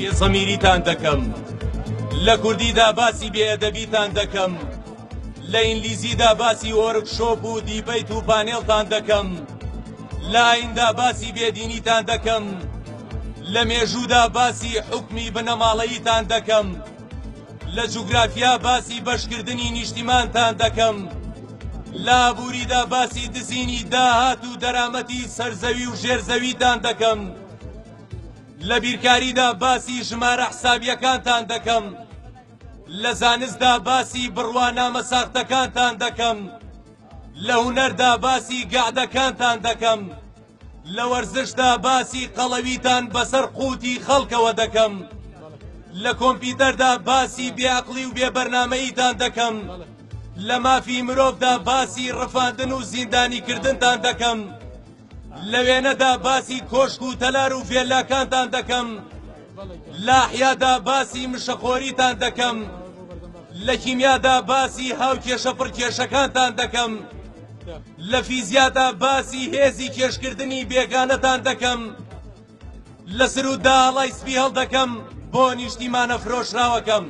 بێ زەمیریتان دەکەم. لە کوردیدا باسی بێ ئەدەبیتان دەکەم. لە ئینگلیزیدا باسی workshop و debate و پانێڵتان دەکەم. لە ئایندا باسی بێدینیتان دەکەم. لە مێژوودا باسی حوکمی بنەماڵەییتان دەکەم. لە جوگرافیا باسی بەشکردنی نیشتیمانتان دەکەم. لە ئابووریدا باسی دزینی داهات و دەرامەتی سەرزەوی و ژێرزەویتان دەکەم. لە بیرکاریدا باسی ژمارە حسابیەکانتان دەکەم. لە زانستدا باسی بڕوانامە ساختەکانتان دەکەم. لە هونەردا باسی گەعدەکانتان دەکەم. لە وەرزشدا باسی قەڵەویتان بەسەر قوتی خەڵکەوە دەکەم. لە کۆمپیوتەردا باسی بێئەقڵی و بێبەرنامەییتان دەکەم. لە مافی مرۆڤدا باسی ڕفاندن و زیندانیکردنتان دەکەم. لە وێنەدا باسی کۆشک و تەلار و ڤێلاکانتان دەکەم. لە ئەحیادا باسی مشەخۆریتان دەکەم. لە کیمیادا باسی هاوکێشە پڕکێشەکانتان دەکەم. لە فیزیادا باسی هێزی کێشکردنی بێگانەتان دەکەم. لە سرووددا ئاڵای سپی هەڵدەکەم بۆ نیشتیمانە فرۆشراوەکەم.